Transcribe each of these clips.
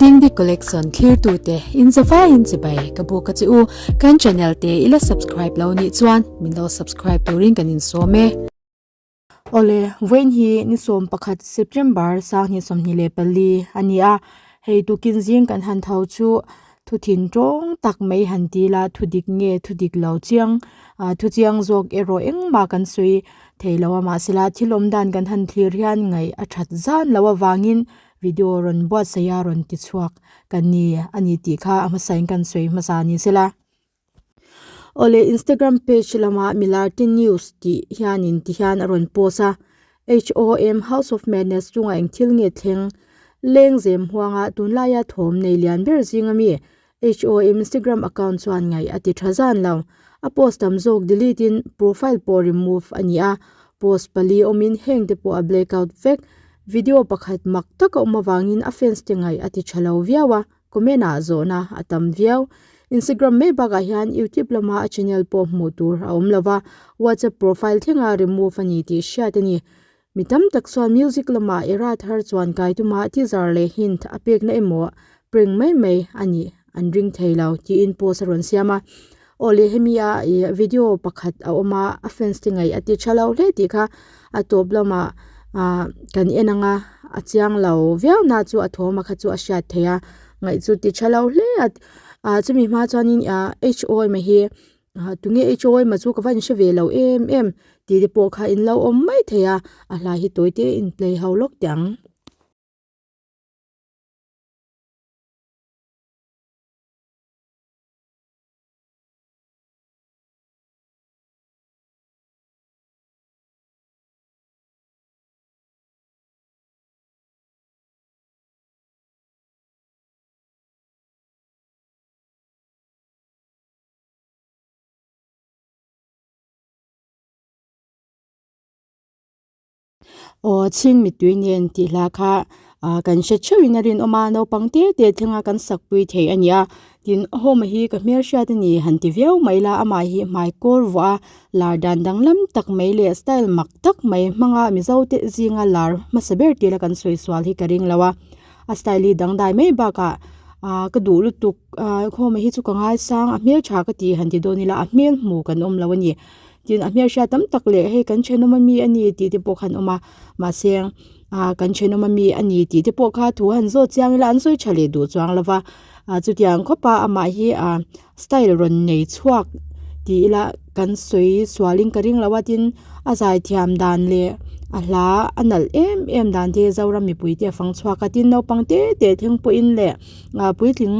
Dingdi Collection thlirtute in zavaiin chibai ka buk a che u. Kan channel te i la subscribe lo nih chuan min lo subscribe turin kan insawm e. Awle, vawiin hi ni 11 September 2024 a ni a, hei tukin zing kan han tho chu thu thin tawng tak mai han ti la, thu dik nge thu dik lo chiang, thu chiang zawk erawh engmah kan sawi thei lo a, mahsela thil awm dan kan han thlir hian ngaih a that zan loh avangin video rawn buatsaih a rawn ti chhuak ka ni a ni tih kha a hmasain kan sawi hmasa ni sela. Awle Instagram page lama Milarti News tih hianin ti hian a rawn post a, HOM House of Madness chungah eng thil nge thleng? Lengzem huanga tunlaia thawm nei lian ber zinga mi HOM Instagram account chuan ngaih a ti tha zan lo. A post tam zawk delete in profile pawh remove a ni a, post pali awmin heng te pawh a blackout vek. Video pakhat mak tak a awm avangin a fans te ngaih a ti tha lo viau a. Comment ah zawhna a tam viau. Instagram mai bakah hian YouTube lama a channel pawh hmuh tur a awm lova, WhatsApp profile thlenga remove a ni tih hriat a ni. Mi tam tak chuan music lamah era thar chuan kai tuma teaser leh hint a pekna emaw prank mai mai a nih an ring thei lo tiin post a rawn siam a. Aw le hemi a ih video pakhat a awm a, a fans te ngaih a ti tha lo hle tih kha a tawp lamah ah kan en ang a, a chiang lo viau na chu a thawm a kha chu a hriat theih a, ngaih chu ti tha lo hle a ah chumi hma chuanin ah H O M hi ah tunge H O M chu ka va inhre ve lo em em tih te pawh kha in lo awm mai thei a, a hla hi tawi te in play ho lawk teh ang. Aw chhing mittui nen tih hla kha ah kan hre theuhin a rinawm a naupang te te thlenga kan sak pui thei a ni a tin home hi ka hmelhriat a ni han ti viau mai la amah hi hmai kawr vuah a lar dan danglam tak mai leh style mak tak mai hmanga mizo te zinga lar hmasa ber tila kan sawi sual hi ka ring lo a a style hi dangdai mai bakah ah ka duh lutuk ah home hi chu ka ngaisang a hmeltha ka ti han ti dawn ila a hmel hmu kan awm lo a ni. Tin a hmelhriat tam tak leh hei kan thenawm ami a ni tih te pawh kha an awm a mahse ah kan thenawm ami a ni tih te pawh kha thu han zawt chiang ila an sawi tha leh duh chuang lo va ah chutiang khawp a amah hi ah style rawn nei chhuak tih ila kan sawi sual in ka ring lo a tin a zai thiam dan leh a hla a nalh em em dan te Zoram mipui te a fang chhuak a tin naupang te te thleng pawhin leh ah puitling.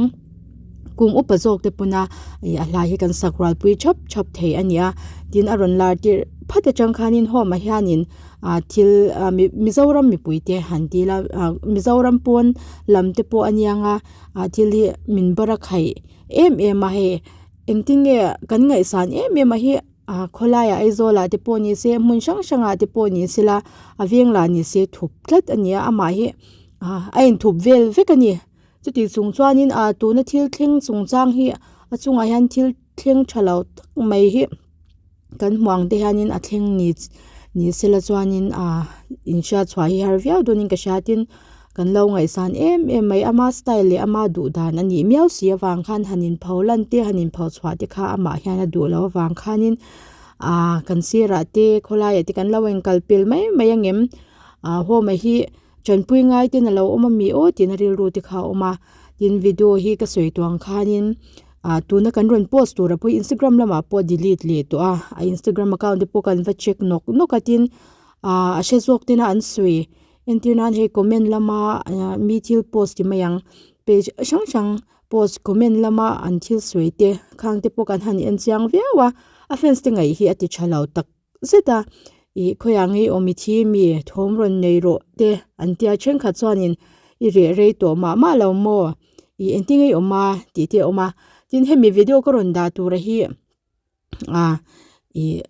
Kum upa zawk te pawn a ih a hla hi kan sak rual pui thap thap thei a ni a tin a rawn lar tirh phat atang khanin home ah hianin ah thil ah mizoram mipui te han ti ila ah mizoram pawn lam te pawh a niang a ah thil hi min barakhaih em em a hei engtin nge kan ngaihsan em em a hi ah khawlaiah Aizawl ah te pawh ni se hmun hrang hrang ah te pawh ni sela a veng lah ni se thup tlat a ni a amah hi ah a inthup vel vek a ni. Chuti chung chuanin ah tuna thil thleng chungchang hi a chungah hian thil thleng tha lo tak mai hi kan hmuh ang te hianin a thleng ni ni sela chuanin ah inhriat chhuah hi har viau dawnin ka hria tin kan lo ngaihsan em em mai ama style leh ama duh dan a nih miau si avang khan han inpho lan te han inpho chhuah te kha amah hian a duh loh avang khanin ah kan sirah te khawlaiah te kan lo inkal pel mai mai angem ah home hi. Tanpui ngai ten a lo awm a mi aw tiin a rilru te kha a awm a tin video hi ka sawi tawh ang khanin ah tuna kan rawn post tur a pawh hi instagram lamah pawh a delete leh tawh a a instagram account te pawh kan va check nawk nawk a tin ah a hre zawk tena an sawi entir nan hei comment lama ah mi thil post ti mai ang page hrang hrang post comment lama an thil sawi te khang te pawh kan han en chiang viau a a fans te ngaih hi a ti tha lo tak. zet a ih khawiah ngei awm i thi mi thawm rawn nei rawh te an tia thenkhat chuanin i reh rei tawh mah mah lo maw ih engtin nge i awm a tih te a awm a tin hemi video ka rawn dah tura hi ah ih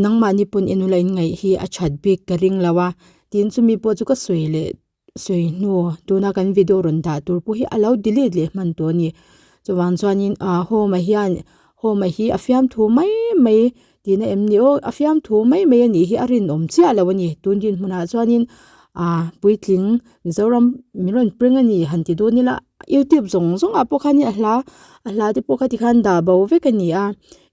nangmahni pawn en ula in ngaih hi a that bik ka ring lo a tin chumi pawh chu ka sawi leh sawi hnu tuna kan video rawn dah tur pawh hi a lo delete leh hman tawh a ni chuvang chuanin ah home ah hian home ah hi a fiamthu mai mai tihna em ni aw a fiamthu mai mai a nih hi a rinawm chiah lo a ni tun dinhmunah chuanin. ah puitling Mizoram min rawn prank a ni han ti dawn ila youtube zawng zawng ah pawh khanin a hla a hla te pawh kha tikhan dah bo vek a ni a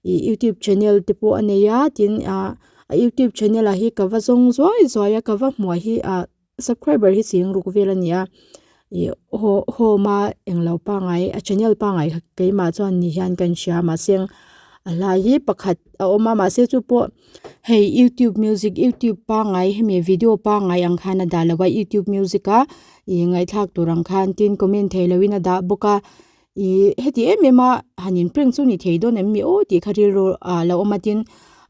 ih youtube channel te pawh a nei a tin ah a youtube channel ah hi ka va zawng zuai zuai a ka va hmuh ah hi ah subscriber hi ching ruk vel a ni a ih home a englo pangai a channel pangai kha keimah chuan ni hian ka inhria mahse a hla hi pakhat a awm a mahse chu pawh hei youtube music youtube pangai hemi video pangai ang khan a dah lo a youtube music a ih ngaihthlak tur ang khan tin comment theih loh in a dah bawk a Ih heti em em a han in prank chu ni thei dawn em ni aw tih kha rilru ah lo awm a tin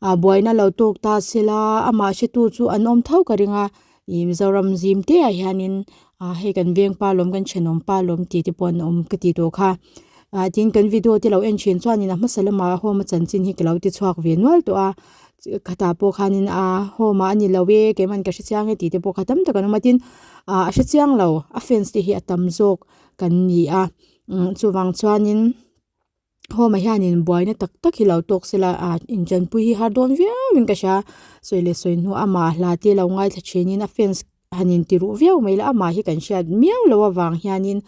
ah buaina lo tawk ta sela amah hretu chu an awm tho ka ring a ih Mizoram zim te ah hianin ah hei kan veng pa lawm kan thenawm pa lawm tih te pawh an awm ka tih tawh kha ah tin kan video te lo en thin chuanin a hmasa lamah home a chanchin hi ka lo ti chhuak ve nual tawh a khatah pawh khanin ah home ah a ni lo e keimahni ka hrechiang e tih te pawh kha tam tak an awm a tin ah a hrechiang lo a fans te hi a tam zawk. kan ni a chuvang chuanin home ah hianin buaina tak tak hi lo tawk sela ah intanpui hi har dawn viauin ka hria sawi leh sawi hnu amah hla te lo ngaithla thinin a fans han inti ruh viau mai la amah hi kan hriat miau loh avang hianin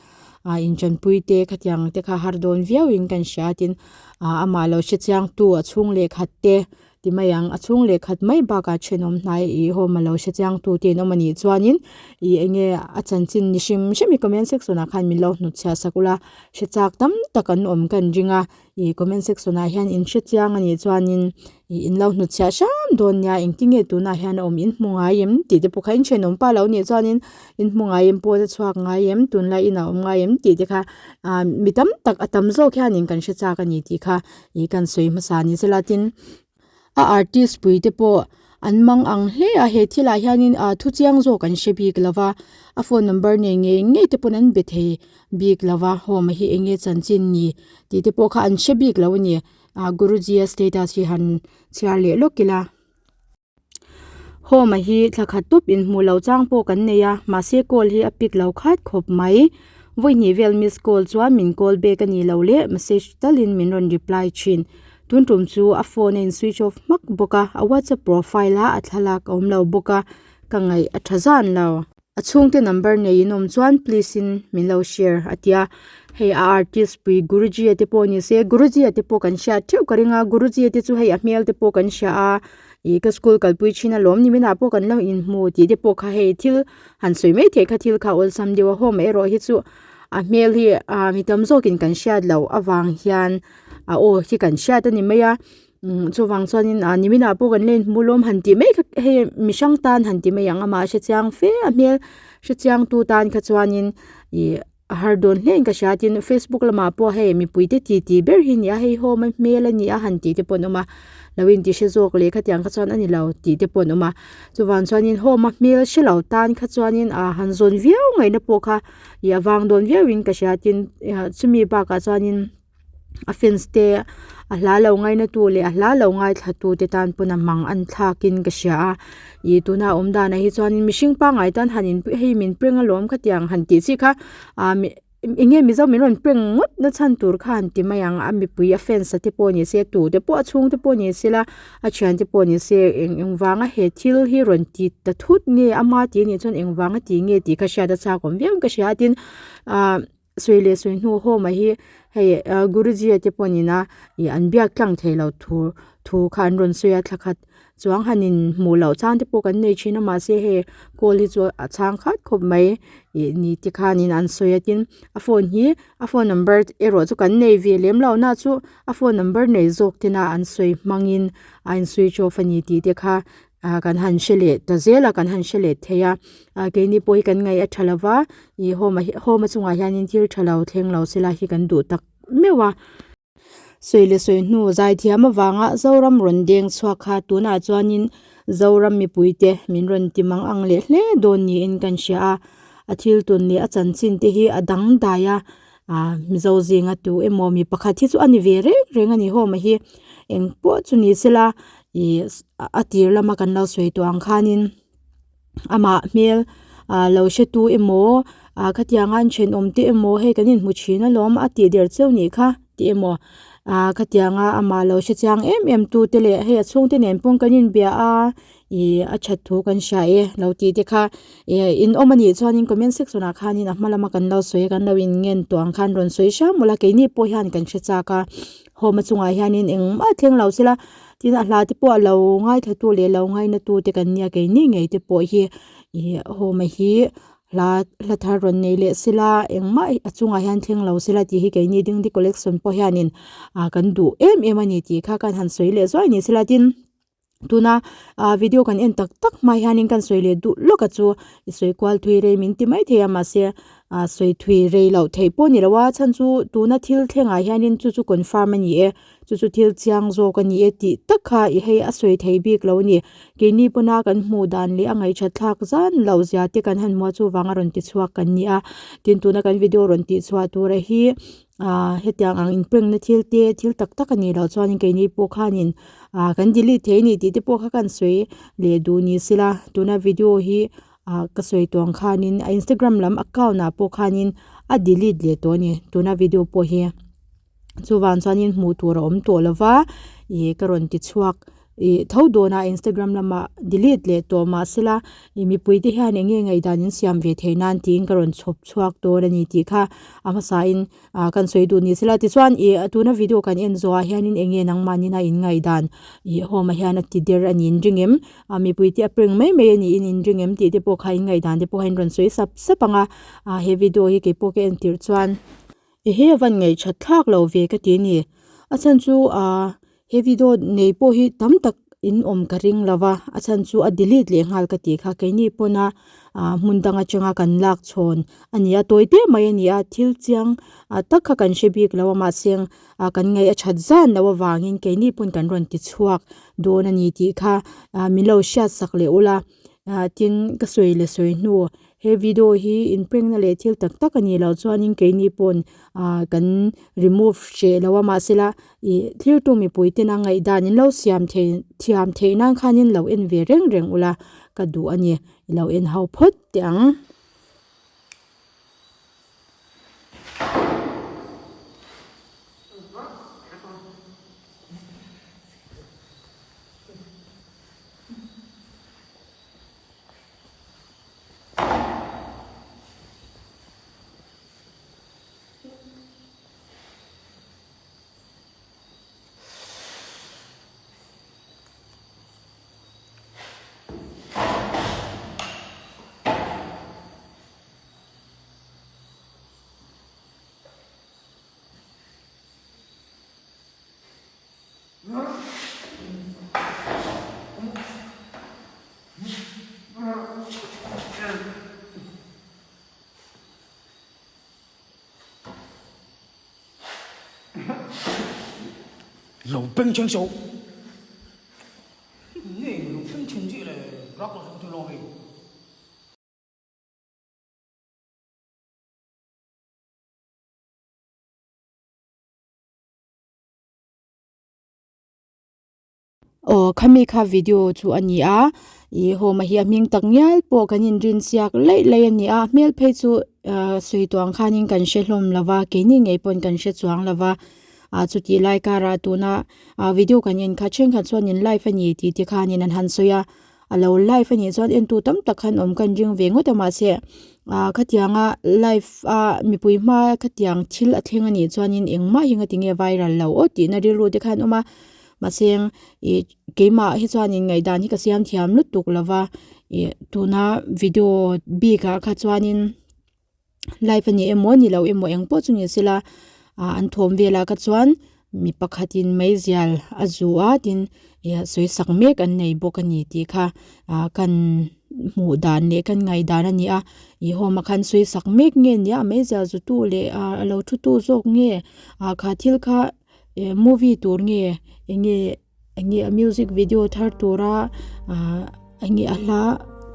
ah intanpui te khatiang te kha har dawn viauin kan hria tin ah amah lo hre chiang tu a chhung leh khat te Ti mai ang, a chhung leh khat mai bakah thenawm hnai ih home a lo hre chiang tu te in awm a nih chuanin ih eng nge a chanchin ni hrim hrim hi comment section ah khan min lo hnut chhiah sak ula hre chak tam tak an awm ka inring a ih comment section ah hian in hre chiang a nih chuanin ih in lo hnut chhiah hram dawn nia engtin nge tunah hian a awm in hmu ngai em tih te pawh kha in thenawm pa lo nih chuanin in hmu ngai em pawn a chhuak ngai em tunlai inah a awm ngai em tih te kha ah mi tam tak a tam zawk hianin kan hre chak a ni tih kha. Ih kan sawi hmasa ni sela tin a artist pui te pawh an mang ang hle a he thil ah hianin ah thu chiang zawk an hre bik lo va a phone number nei ngei ngei te pawn an be thei bik lo va home hi eng nge chanchin ni tih te pawh kha an hre bik lo a ni ah guruji a status hi han chhiar leh lawk ila. Home hi thla khat tawp inhmuh loh chang pawh kan nei a mahse call hi a pick lo khat khawp mai vawi hnih vel miss call chuan min call back a nih loh leh message talin min rawn reply thin tun tum chu a phone a in switch off hmak bawk a a whatsapp profile a a thlalak a awm lo bawk a ka ngaih a tha zan lo. A chhungte number nei in awm chuan please in min lo share a tia hei a artist pui Guruji a te pawh ni se Guruji a te pawh kan hriat theuh ka ring a Guruji a te chu hei a hmel te pawh kan hria a ih ka school kalpui thin alawm ni minah pawh kan lo inhmu tih te pawh kha hei thil han sawi mai theih kha thil kha awlsam deuh a home erawh hi chu a hmel hi ah mi tam zawkin kan hriat loh avang hian a aw hi kan hriat a ni mai a. Umm chuvang chuanin ah nimin ah pawh kan la inhmu lawm han tih mai kha hei mi hrang tan han ti mai ang amah a hre chiang fe a hmel hre chiang tu tan kha chuanin ih a har dawn hle in ka hria tin facebook lamah pawh hei mipui te ti ti ber hi a ni a hei home a hmel a ni a han tih te pawh an awm a lo inti hre zawk leh khatiang kha chuan a ni lo tih te pawh an awm a chuvang chuanin home a hmel hre lo tan kha chuanin ah han zawn viau ngaihna pawh kha ih a vang dawn viau in ka hria tin chumi bakah chuanin. a fans te a hla lo ngaina tu leh a hla lo ngaithla tu te tan pawn a mang an thlak in ka hria a ih tuna a awm danah hi chuan in mihring pangngai tan han in hei min prank alawm khatiang han tih chi kha ah eng nge mizo min rawn prank ngawt na chhan tur kha han ti mai ang a mipui a fans a te pawh ni se tu te pawh a chhung te pawh ni se la a thian te pawh ni se eng eng vanga he thil hi rawn ti ta thut nge ama tih anih chuan eng vanga ti nge tih kha hriat a chak awm viau in ka hria a tin ah. Sawi leh sawi hnu home ah hi hei ah guruji te pawh ina ih an biak tlang thei lo thu thu kha an rawn sawi a thla khat chuang han in hmuh loh chang te pawh kan nei thin a mahse hei call hi chu a chhang khat khawp mai ih ni te khanin an sawi a tin a phone hi a phone number erawh chu kan nei ve lem lo na chu a phone number nei zawk tena an sawi hmangin a in switch off a ni tih te kha. ah kan han hre leh ta zel a kan han hre leh thei a ah keini pawh hi kan ngaih a tha lo va ih home ah home a chungah hianin thil tha lo thleng lo sela hi kan duh tak meuh a. Sawi leh sawi hnu zaithiam avanga Zoram rawn deng chhuak kha tunah chuanin Zoram mipuite min rawn ti mang ang leh hle dawn niin kan hria a a thil tun leh a chanchin te hi a dang dai a ah Mizo zinga tu emaw mi pakhat hi chu a ni ve reng reng a ni home hi engpawh chu ni sela ih a tir lama kan lo sawi tawh ang khanin amah hmel ah lo hre tu emaw ah khatianga an thenawm te emaw hei kan inhmu thin alawm a tih der cheu nih kha tih emaw. Aa khatianga amah lo hre chiang em em tu te leh hei a chhungte nen pawh kan inbia a ih a that thu kan hria e lo tih te kha ih in awm a nih chuanin comment section ah khanin a hma lama kan lo sawi a kan lo in ngen tawh ang khan rawn sawi hram ula keini pawh hian kan hre chak a home a chungah hianin engmah thleng lo sela tin a hla te pawh a lo ngaithla tu leh lo ngaina tu te kan nia keini ngei te pawh hi ih home a hi hla hla thar rawn nei leh sela engmah a chungah hian thleng lo sela tih hi keini dingdi collection pawh hianin ah kan duh em em a ni tih kha kan han sawi leh zuai ni sela tin tuna ah video kan en tak tak hma hianin kan sawi leh duh lawk a chu i sawi kual thui rei min ti maithei a mahse ah sawi thui rei loh theih pawh a ni lo a chhan chu tuna thil thlengah hianin chu chu confirm a ni e. Chu chu thil chiang zawk a ni e tih tak kha i hei a sawi thei bik lo a ni. Keini pawna kan hmuh dan leh a ngaihṭhat thlak zan loh zia te kan han hmu a chuvang a rawn ti chhuak kan ni a. Tin tuna kan video rawn tih chhuah tura hi ah hetiang ang in prank na thil te thil tak tak a nih loh chuanin keini pawh khanin ah kan delete thei a ni tih te pawh kha kan sawi leh duh ni sela tuna video hi ah ka sawi tawh ang khanin a instagram lam account ah pawh khanin a delete leh tawh a ni tuna video pawh hi. Chuvang chuanin hmuh tur a awm tawh lo va ih ka rawn ti chhuak ih tho dawn a instagram lamah delete leh tawh mahsela ih mipui te hian eng nge ngaihdan in siam ve theih nan tiin ka rawn chhawp chhuak dawn a ni tih kha a hmasa in ah kan sawi duh ni sela tichuan ih tuna video kan en zawh ah hianin eng nge nangmahni a in ngaihdan ih home ah hian a ti der a ni in ring em ah mipui te a prank mai mai a ni in in ring em tih te pawh kha in ngaihdan te pawh kha in rawn sawi sap sap ang a ah he video hi keipawh ka entir chuan. Ehe a van ngaihṭhat thlak lo ve ka ti a ni. A chhan chu ahh he video nei pawh hi tam tak in awm ka ring lo va, a chhan chu a delete leh nghal ka tih kha keini pawna ahh hmun dang atanga kan lak chhawn a ni a tawi te mai a ni a thil chiang ah tak kha kan hre bik lo a mahse ah kan ngaih a that zan loh avangin keini pawn kan rawn ti chhuak dawn a ni tih kha ah min lo hriat sak leh ula ah tin ka sawi leh sawi hnu. He video hi in prank na leh thil tak tak a nih loh chuanin keini pawn ah kan remove hreh lo a mahsela ih thlir tu mipui tena ngaihdan in lo siam thei thiam theih nan khanin lo en ve reng reng ula ka duh a ni i lo en ho phawt teh ang. Lo beng cheng so nge lo beng cheng chi le rak lo tu lo hei. Aw khami kha video chu a ni a ih home hi a hming tak ngial pawh kan inrin chiak laih laih a ni a hmel phei chu ah sawi tawh ang khanin kan hre hlawm lo va keini ngei pawhin kan hre chuang lo va ah chutih lai karah tuna ah video kan en kha thenkhat chuanin live a ni tih te khanin an han sawi a. A lo live a nih chuan entu tam tak khan awm ka inring ve ngawt a mahse ah khatianga live a mipui hma khatiang thil a thleng a nih chuanin engmah hi nga tinge viral lo aw tihna rilru te khan awm a mahse ih keimah hi chuanin ngaihdan hi ka siam thiam lutuk lo va ih tuna video bik ah kha chuanin. Live a ni emaw ni lo emaw eng pawh chu ni sela ah an thawm velah kha chuan mi pakhatin meizial a zu a tin ih sawi sak mek an nei bawk a ni tih kha ah kan hmuh dan leh kan ngaihdan a ni a ih home ah khan sawi sak mek nge nia meizial zu tu leh ah a lo thu tu zawk nge ah kha thil kha eh movie tur nge eng nge. Eng nge a music video thar tura ahh eng nge a hla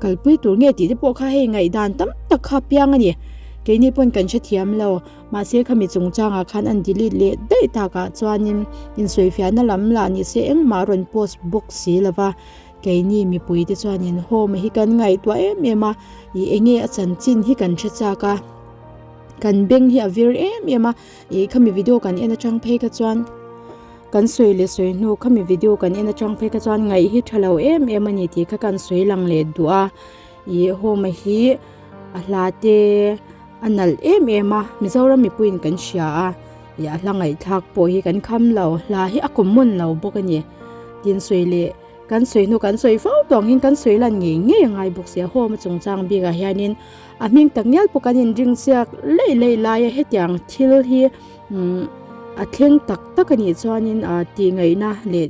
kalpui tur nge tih te pawh kha hei ngaihdan tam tak kha a piang a ni keini pawn kan hrethiam lo mahse khami chungchangah khan an delete leh daih takah chuanin insawifiahna lam lah ni se engmah a rawn post bawk si lo va keini mipui te chuanin home hi kan ngaihtuah em em a ih eng nge a chanchin hi kan hre chak a kan beng hi a vir em em a ih khami video kan en atang phei kha chuan. Kan sawi leh sawi hnu khami video kan en atang phei kha chuan ngaih hi tha lo em em a ni tih kha kan sawi lang leh duh a ih home hi a hla te a nalh em em a Mizoram mipuiin kan hria a ih a hla ngaihthlak pawh hi kan kham lo hla hi a common lo bawk a ni tin sawi leh kan sawi hnu kan sawi fo tawh ang hian kan sawi lan ngei ngei a ngai bawk sia home a chungchang bikah hianin a hming tak ngial pawh kan inring chiak laih laih lai a hetiang thil hi. Umm a thleng tak tak a nih chuanin ah tih ngaihna leh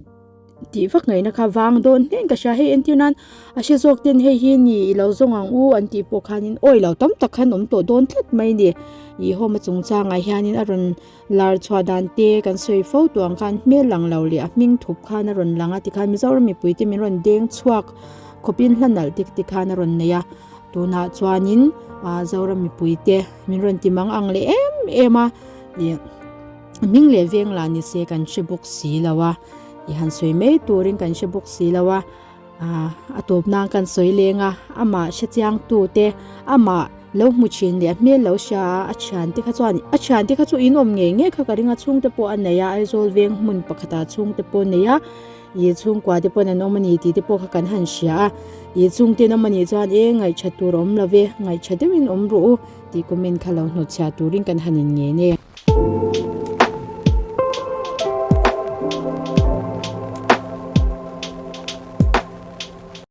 tih vak ngaihna kha vang dawn hlen ka hria hei entir nan a hre zawk ten hei hi ni i lo zawng ang u an tih pawh khanin awi lo tam tak khan awm tawh dawn tlat mai a ni ih home a chungchangah hianin a rawn lar chhuah dan te kan sawi fo tawh ang khan hmel lang lo leh a hming thup khan a rawn lang a tikhan Mizoram mipui te min rawn deng chhuak khawpin hla nalh dik tikhan a rawn nei a tunah chuanin ah Zoram mipui te. Min rawn ti mang ang leh em em a, ih hming leh veng lah ni se kan hre bawk si lo a, ih han sawi mai turin kan hre bawk si lo a, ah a tawp nan kan sawi leng a, amah hre chiang tu te amah lo hmu thin leh a hmel lo hria a, a thian te kha chuan a thian te kha chu in awm ngei ngei kha ka ring a chhungte pawh a nei a Aizawl veng hmun pakhatah chhungte pawh a nei a. Ih chhungkua te pawn an awm a ni tih te pawh kha kan han hria a, ih chhungte an awm a nih chuan e ngaihṭha tur a awm lo ve, ngaihṭha deuhin awm rawh u tih comment kha lo hnawtchhiah turin kan han inngen e.